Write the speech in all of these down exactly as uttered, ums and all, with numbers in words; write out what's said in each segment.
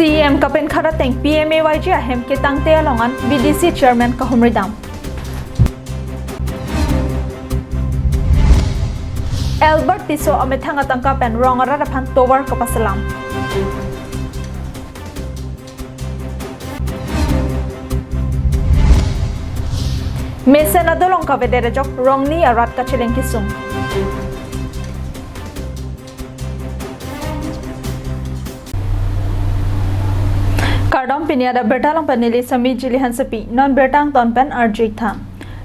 C E M kapenkhat ateng P M A Y G ahem ketangte along an V D C chairman kahumri dam. Albert Tisso amethang atangka pen rong arat aphan tovar kapaselam. Mesen adolong kavedet ajok rongni arat kacheleng kesung. Kardom, pini adak birta along pen neli Sami Jili Hansepi, non birta angton pen arju-ik tha.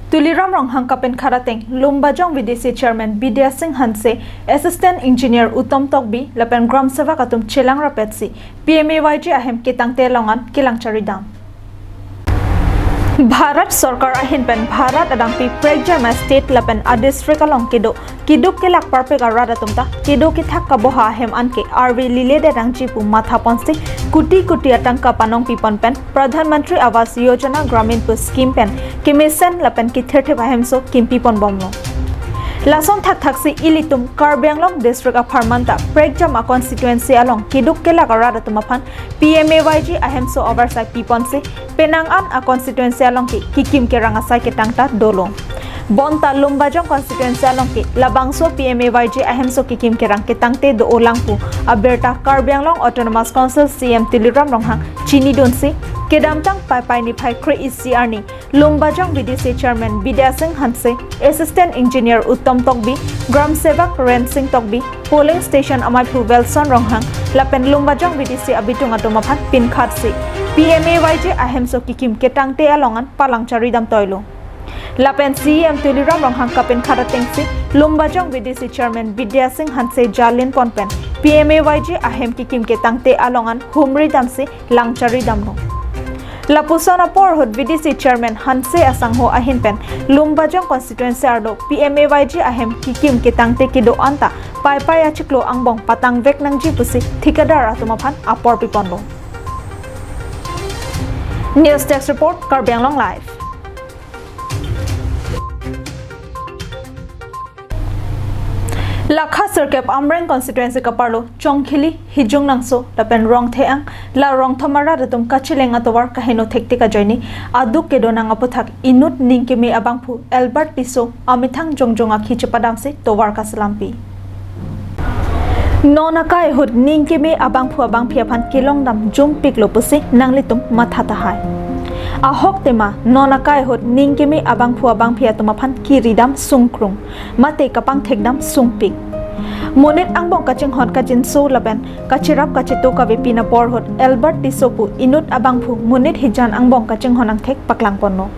Tuliram Ronghang kapenkhat ateng Lumbajong V D C chairman Bidya Sing Hanse, assistant engineer Uttom Tokbi lapen gram sevak atum chelang rapetsi P M A Y G ahem ketangte along an kelang chari dam. Bharat Sorkar ahin pen Bharat adangpi prekjam a-state lapen a-district along kedo keduk kelak parpek arat atum ta kedo kethak kaboha ahem anke arve lile det nangji pu matha ponsi kuti kuti atangka panongpi pon pen Pradhan Mantri Awas Yojana Gramin pu scheme pen kemesen lapen kethirthip ahemso kimpi pon bomlo. Lason thakthaksi ilitum Karbi Anglong district apharman ta prekjam a-constituency along keduk kelak arat atum aphan P M A Y G ahemso avarsai pi ponsi penang an a-constituency along ke kekim kerang asai ketang ta dolo. Bonta Lumbajong constituency along ke labangso P M A Y G ahemso kekim kerang ketangte do-olang pu abirta Karbi Anglong Autonomous Council C E M Tuliram Ronghang chinidunsi kedamtang Paipai niphai kre-isi arni Lumbajong V D C chairman Bidya Sing Hanse, assistant engineer Uttom Tokbi, gram sevak Ren Sing Tokbi, polling station amaiphu Welson Ronghang lapen Lumbajong V D C abitung atum aphan pinkhatsi P M A Y G ahemso kekim ketangte along an palang chari dam toilo. Lapen C E M Tuliram Ronghang kapenkhat atengsi Lumbajong V D C chairman Bidya Sing Hanse jalin pon pen P M A Y G ahem kekim ketangte along an humri damsi lang chari damlo. Lapuson apor ahut V D C chairman Hanse asangho ahin pen Lumbajong constituency arlo P M A Y G ahem kekim ketangte kedo anta Paipai achiklo angbong patangvek nangji pusi thikadar atum aphan apor piponlo. News Desk Report, Karbi Anglong Live. Lakha sirkep Amreng constituency kaparlo Chongkhili, Hijungnangso lapen Rongtheang la Rongthom arat atum kacheleng atovar kaheno thektik ajoine aduk kedonang aputhak inut ningkeme abangphu Albert Tisso amethang jongjong akhi chepadamsi tovar kaselampi. Non akai ahut ningkeme abangphu abangphi aphan kelongdam jumpiklo pusi nanglitum matha tahai. Ahok tema non akai ahut ningkeme abangphu abangphi atum aphan kiridam sungkrung, mate kapangthekdam sungpik. Monit angbong kachinghon kachinso lapen kachirap kacheto kavepi apor ahut Albert Tisso pu inut abangphu monit hijan angbong kachinghon angthek paklangponlo.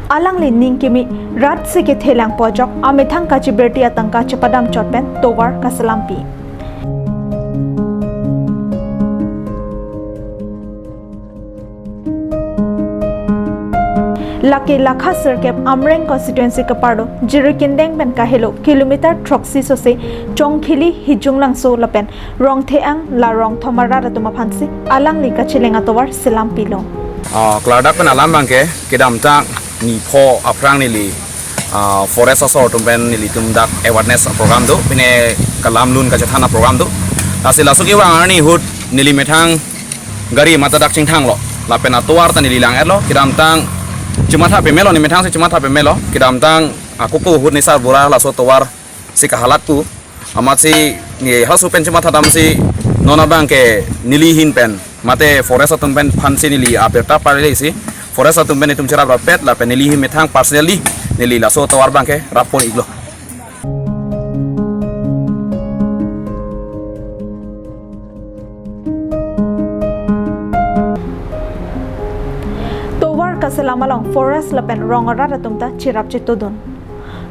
Alangli ningkeme rat si kethelang pu ajok amethang kachibirti atangka chepadam chot pen tovar kaselampi. Lake Lakha sirkep Amreng constituency kaparlo Jirikindeng pen kahelo kilometer throksi sose Chongkhili, Hijungnangso lapen Rongtheang la Rongthom arat atum aphansi alangli kacheleng atovar selampilo. Ah, klardak pen alam abangke kedamtang nipho aphrang neli, ah, forest asor atum pen nelitum dak awareness program do, pine kalam lun kachethan a-program do. Lasi laso kevang arni ahut neli methang gari mata dak chingthanglo. Lapen atovar ta neli lang-etlo, kedamtang chematha pemelo, ne methangsi chematha pemelo, kedamtang akoko ahut ne sarbura laso tovar si kahalat pu. Amatsi ne halaso pen chematha damsi non abangke neli ahin pen mate forest atum pen aphansi neli abirta parlesi forest atum pen itum cherap rapet lapen neli ahin methang personally neli laso tovar abangke rappon-iklo. Tovar kaselam along forest lapen rong arat atum ta cherap chetodun.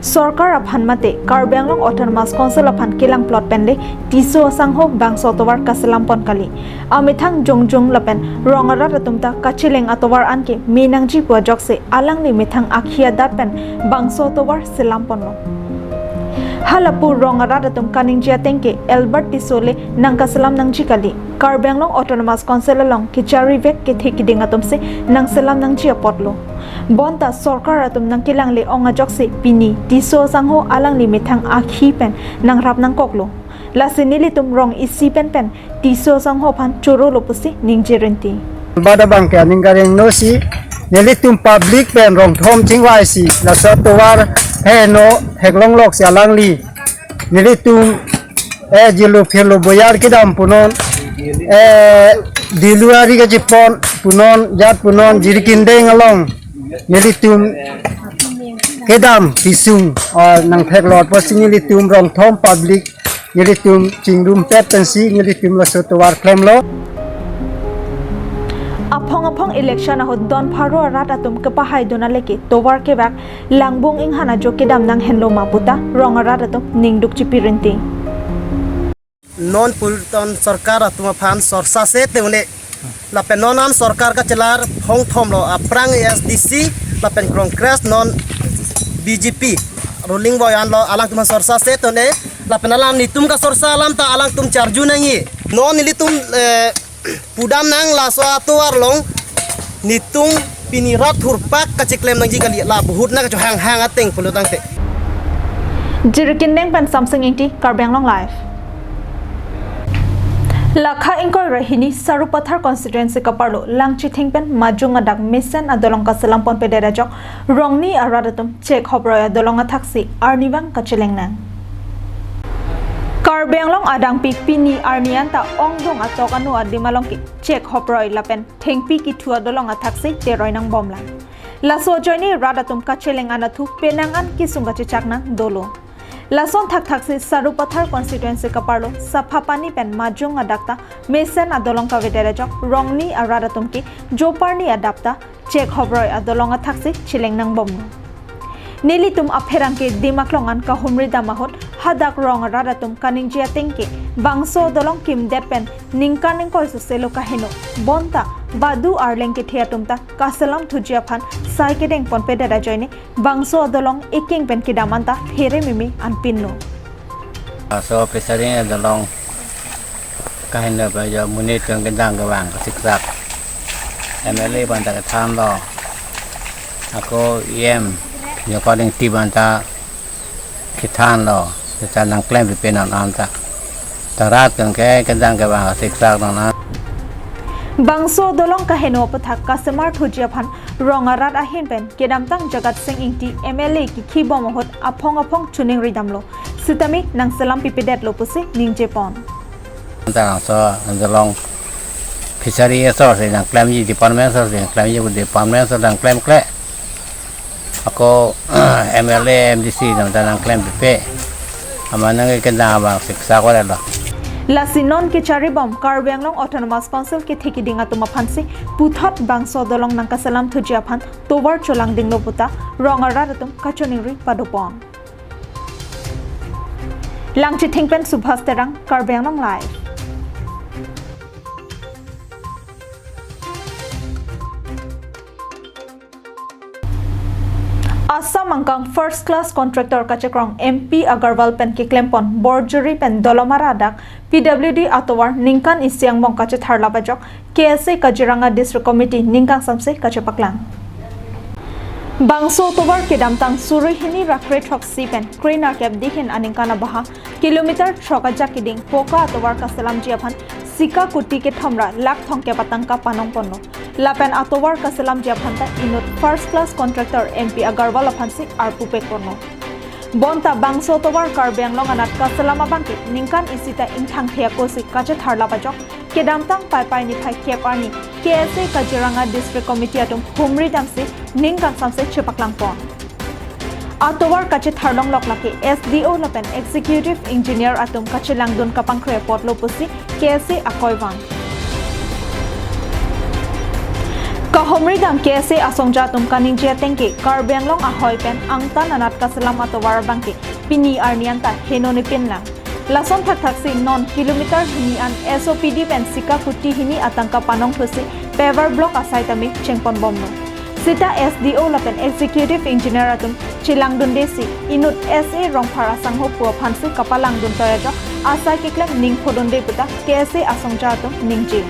Sorkar aphan mate Karbi Anglong Autonomous Council aphan kelangplot penle Tisso asangho bangso tovar kaselampon kali. Amethang jongjong lapen rong arat atum ta kacheleng atovar anke me nangji pu ajoksi alangli methang akhi adat pen bangso tovar selamponlo. Halapu rong arat atum kaningje atengke Albert Tisso le nangkaselam nangji kali. Karbi Anglong Autonomous Council along kecharivek kethe kiding atumsi nangselam nangji apotlo. Bonta sorkar atum nangkelangle ong ajoksi pini Tisso asangho alangli methang akhi pen nangrap nangkoklo. Lasi nelitum rong isi pen pen Tisso asangho aphan chorolo pusi ningje rinti. Bada abang ke aning kareng no si nelitum public pen rong thom chingvai si laso tovar heno theklonglok si alangli nelitum eh jilo phelo boyar kedam punon eh delivery kachepon punon jat punon Jirikindeng along nelitum kedam kesung ah nangtheklot pusi nelitum rong thom public nelitum chingrum pet pensi nelitum laso tovar klemlo. Aphong aphong election ahut don pharo arat atum kepahaidun aleke tovar kevak langbung inghan ajo kedam nanghenlo ma puta rong arat atum ningduk chipi rinti. Non puriton sorkar atum aphan sorsa setame une lapen non an sorkar kachelar phongthomlo aphrang A S D C lapen Congress non B J P ruling boi anlo alangtum aphan sorsa setame une lapen alam nitum kasorsa alam ta alangtum charju nangji. Non nelitum eh, pudam nang laso atovar along nitum pini rat thurpak kacheklem nangji kali la buhut na kachohang hang ateng pulo tangte. Jirikindeng pen Samsing Ingti, Karbi Anglong Live. Lakha ingkoi ra hini Sarupathar constituency kaparlo Langchithing pen Majung adak mesen adolong kaselam ponpedet ajok rongni arat atum chek hoproi adolong athaksi arnivang kacheleng nang. Karbi Anglong adangpi pini arni anta ongdung atok anu adim along ke chek hoproi lapen thengpi kithu adolong athaksi teroi nangbomlang. Laso ajoine rat atum kacheleng anathu penang an kesung kachechak nang dolo. Lason thakthaksi Sarupathar constituency kaparlo Saphapani pen Majung adak ta mesen adolong kavedet ajok rongni arat atum ke joparni adap ta chek hoproi adolong athaksi cheleng nangbomlo. Nelitum apherangke Dimaklong an kahumri dam ahut hadak rong arat atum kaningje ateng ke bangso adolong kimdet pen ningkan ingkoi soselo kaheno bonta badu arleng kethe atum ta kaselam thuji aphan sai kedeng ponpedet ajoine bangso adolong eking pen kedam anta phere meme anpinlo. Laso Fishery adolong kaheno pen jo monit pen kedang kevang kasiksak M L A aphan ta kethanlo. Ako E M Jokor Ingti aphan ta kethanlo. Seta nangklem pipe non anta. Ta rat pen ke kedang kevang kasiksak non an. Bangso adolong kaheno aputhak kasemar thuji aphan rong arat ahin pen kedamtang Jagat Sing Ingti M L A kikhibom ahut aphong aphong choningri damlo. Sitame nangselam pipedetlo pusi ningjepon. Anta laso adolong Fishery asor si nangklemji, department asor si nangklemji, department asor nangklemkle. Ako M L A, M D C atum ta nangklem pipe. Amat nang kedang abang siksak ore lo. Lasi non kecharibom Karbi Anglong Autonomous Council kethe kiding atum aphansi puthot bangso adolong nangkaselam thuji aphan tovar cholangdinglo puta rong arat atum kachoningri padopon. Langchithing pen Subhas Terang, Karbi Anglong Live. Assam angkang first class contractor kachekrong M P Agarwal pen keklempon Borjuri pen Dolamara adak P W D atovar ningkan isi angbong kachetharlap ajok K S A Kaziranga District Committee ningkangsamse kachepaklang. Bangso atovar kedamtang suri hini ra kre throksi pen kre nerkep dihin aningkan abaha kilometer throk ajak kiding poka atovar kaselamji aphan sika kuti kethom ra lakh thomkep atangka panongponlo. Lapen atovar kaselamji aphan ta inut first class contractor M P Agarwal aphansi arpupekponlo. Bonta bangso atovar Karbi Anglong anat kaselam abangke ningkan isi ta ingthangthe akosi kachetharlap ajok kedamtang Paipai niphai kep arni K S A Kaziranga District Committee atum humri damsi ningkangsamse chepaklangpon. Atovar kachetharlonglok lake S D O lapen Executive Engineer atum kachelangdun kapangkre apotlo pusi K S A akoi vang. Kahumri dam K S A asongja atum kaningje atengke Karbi Anglong ahoi pen angtan anat kaselam atovar abangke pini arni anta heno nepinlang. Lason thakthaksi non kilometer hini an S O P D pen sika kuti hini atangka panongthusi paver block asai tame chengponbomlo. Sita S D O lapen Executive Engineer atum chelangdundesi inut S A Rongphar asangho pu aphansi kapalangdun toya ajok asai keklem ning phodunde puta K S A asongja atum ningje.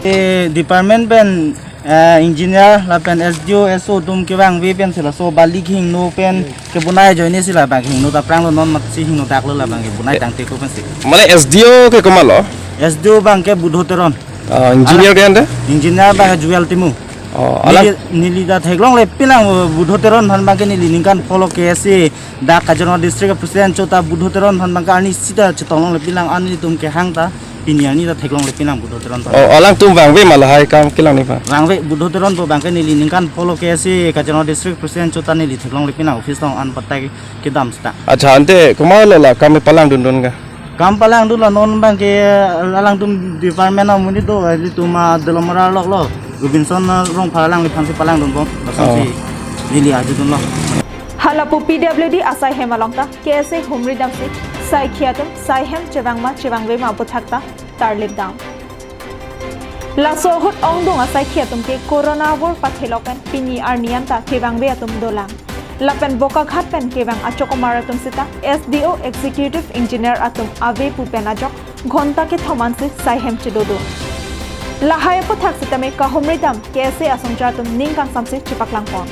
Eh, department pen Eh, engineer lapen S D O, S O atum kevangve pensi laso bali hingno pen kebonai ajoine si labang hingno ta pranglo, non mat si hingno daklo, labang kebonai tangte ko pensi. Mane S D O ke komatlo? S D O abangke Budho Teron. Ah, engineer ke ante? Engineer abangke Jewel Timung. Oh, alang. Neli, neli ta theklongle pinang Budho Teron aphan abangke neli ningkan phongo K S A dak Kaziranga district president chota Budho Teron aphan abangke arni sita chetonglongle pinang, arni tum kehang ta pini arni ta theklongle pinang Budho Teron aphan. Oh, alangtum vangve ma lahai akam kelang ni aphan? Vangve, Budho Teron pu abangke neli ningkan phongo K S A Kaziranga district president chota neli theklongle pinang office along an patai kedam sita. Accha, ante komatlo la akam palangdundun ke? Akam palangdun la non abangke alangtum department amonit do, ilitum a Dolamara loklo, Robinson Rongphar alangliphan si palangdunbom, lason si neli arjudunlo. Hala pu P W D asai hem along ta K S A humri damsi saikhi atum sai hem chevang ma chevangve ma aputhak ta tarlip dam. Laso ahut ongdung asaikhi atum ke corona avur pathelok pen pini arni an ta kevangve atum dolang. Lapen Bokaghat pen kevang achokomar atum sita S D O, executive engineer atum ave pu pen ajok ghonta kethom ansi sai hem chedodo. Lahai aputhak sitame kahumri dam K S A asongja atum ning kangsamsi chepaklangpon.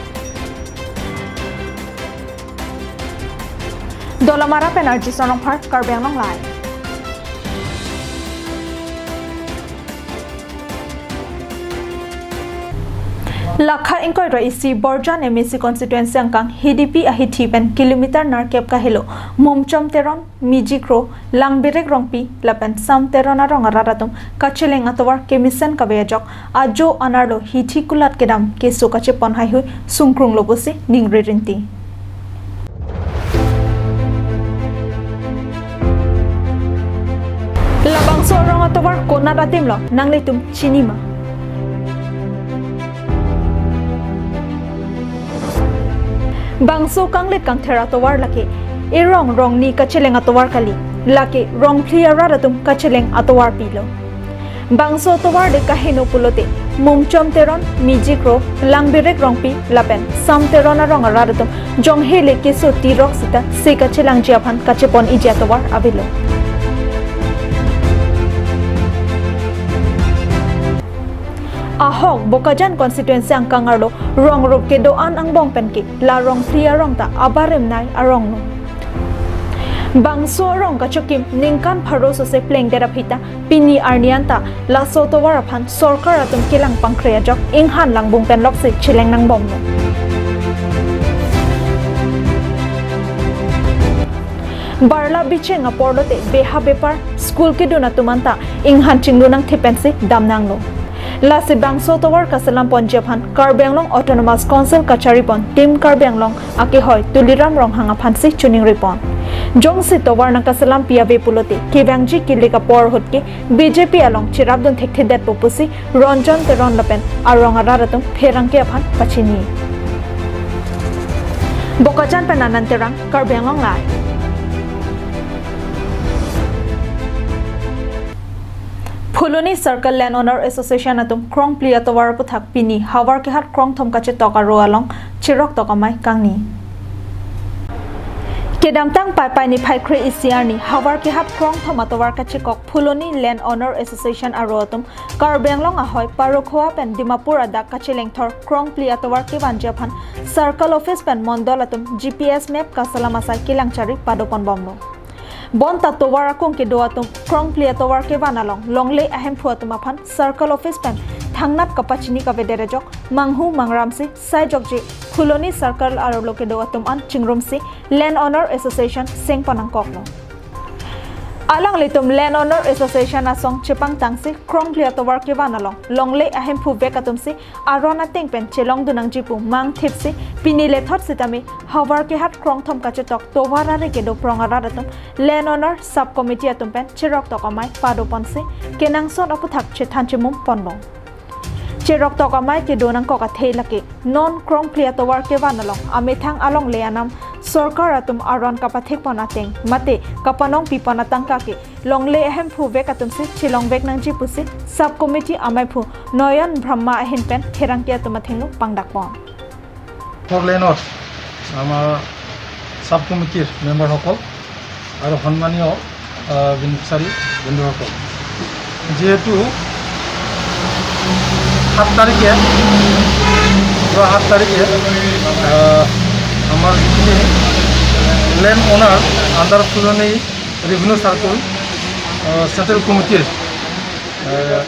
Dolamara pen R J Sonongphar, Karbi Anglong Live. Lakha ingkoi ra isi Borjan M A C constituency angkang Hidipi ahithi pen kilometer nerkep kahelo Mumchom Teron, Mijikro, Langbirek Rongpi lapen Sam Teron arong arat atum kacheleng atovar kemesen kave ajok ajo anerlo hithi kulat kedam keso kachepon haihui sungkrunglo pusi ningri rinti. Labangso arong atovar konat adim lo nanglitum chini ma? Bangso kanglit kangther atovar lake erong rongni kacheleng atovar kali, lake rongphli arat atum kacheleng atovar pilo. Bangso atovar de kaheno pulote Mumchom Teron, Mijikro, Langbirek Rongpi lapen Sam Teron arong arat atum jonghe le keso tirok sita se kachelangji aphan kachepon iji atovar avelo. Ahok Bokajan constituency angkang arlo rong rup kedo-an angbong penke la rongphli arong ta abarim nei arong no. Bangso arong kachokim ningkan pharo sose plengdet aphi ta pini arni an ta laso atovar aphan sorkar atum kelang pangkre ajok inghan langbung pen loksi cheleng nangbomlo. Barla bicheng apor lote beha bepar school kedun atum anta inghan chinglu nangthip pensi damnanglo. Lasi bangso atovar kaselam ponji aphan Karbi Anglong Autonomous Council kachari pon Team Karbi Anglong akehoi Tuliram Ronghang aphansi choningripon. Jongsi tovar nangkaselampi ave pulote kevangji kilik apor ahut ke B J P along cherapdun thekthedetpo pusi Ronjon Teron lapen arong arat atum pherangke aphan pachini. Bokajan pen Anand Terang, Karbi Anglong Live. Phuloni Circle Land Owner Association atum krongphli atovar aputhak pini havar kehat krongthom kachetok aro along cheroktok amei kangni. Kedamtang Paipai niphai kre-isi arni havar kehat krongthom atovar kachekok Phuloni Land Owner Association aro atum Karbi Anglong ahoi Parokhowa pen Dimapur adak kachelengthor krongphli atovar kevanji aphan Circle Office pen Mondol atum G P S map kaselam asai kelangchari padoponbomlo. Bonta tovar akung kedo atum krongphli atovar kevan along longle ahemphu atum aphan Circle Office pen thangnat kapachini kavedet ajok manghu mangramsi saijokji Phuloni Circle arlo kedo atum an chingrumsi Land Owner Association sengpon nangkoklo. Alanglitum Land Owner Association asong chepangtangsi krongphli atovar kevan along longle ahemphu vek atumsi aron ateng pen chelongdun nangji pu mangthipsi pini lethot sitame havar kehat krongthom kachetok tovar are kedo prong arat atum Land Owner Sub Committee atum pen cheroktok amei padoponsi kenangsot aputhak chethan chemum ponlo. Cheroktok amei kedo nangkok athe lake non krongphli atovar kevan along amethang alongle anam sorkar atum aron kapathekpon ateng mate kapanongpipon atangka ke longle ahemphu vek atumsi chelongvek nangji pusi Sub Committee ameiphu Noyon Brahma ahin pen pherangke atum athengno pangdakpon. Four লেনৰ আমাৰ ছাব কমিটিৰ মেম্বাৰসকল আৰু সন্মানীয়, আহ, বেনিফিচিয়াৰী বন্ধুসকল, যিহেতু সাত তাৰিখে, যোৱা সাত তাৰিখে, আহ, আমাৰ যিখিনি লেণ্ড অনাৰ আণ্ডাৰ ফুলনি ৰেভিনিউ চাৰ্কুল, আহ, চেণ্ট্ৰেল কমিটিৰ, আহ,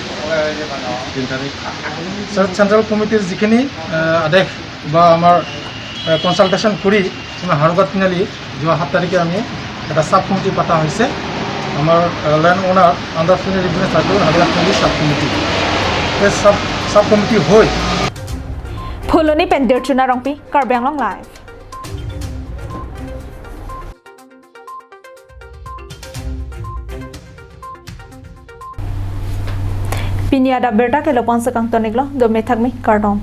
চেণ্ট্ৰেল কমিটিৰ যিখিনি, আহ, আদেশ বা আমাৰ, আহ, কনচালটেশ্যন কৰি আমাৰ হাৰুকা তিনিআলি যোৱা সাত তাৰিখে আমি এটা চাব কমিটি পতা হৈছে, আমাৰ, আহ, লেণ্ড অনাৰ আণ্ডাৰ ফুলনি ৰেভিনিউ চাৰ্কুল হাৰুকা তিনিআলি চাব কমিটি। এই চাব, চাব কমিটি হৈ Phuloni pen Dirchuna Rongpi, Karbi Anglong Live. Pini adap birta ke lapu-an si kangton-iklo, dome thakme, kardom.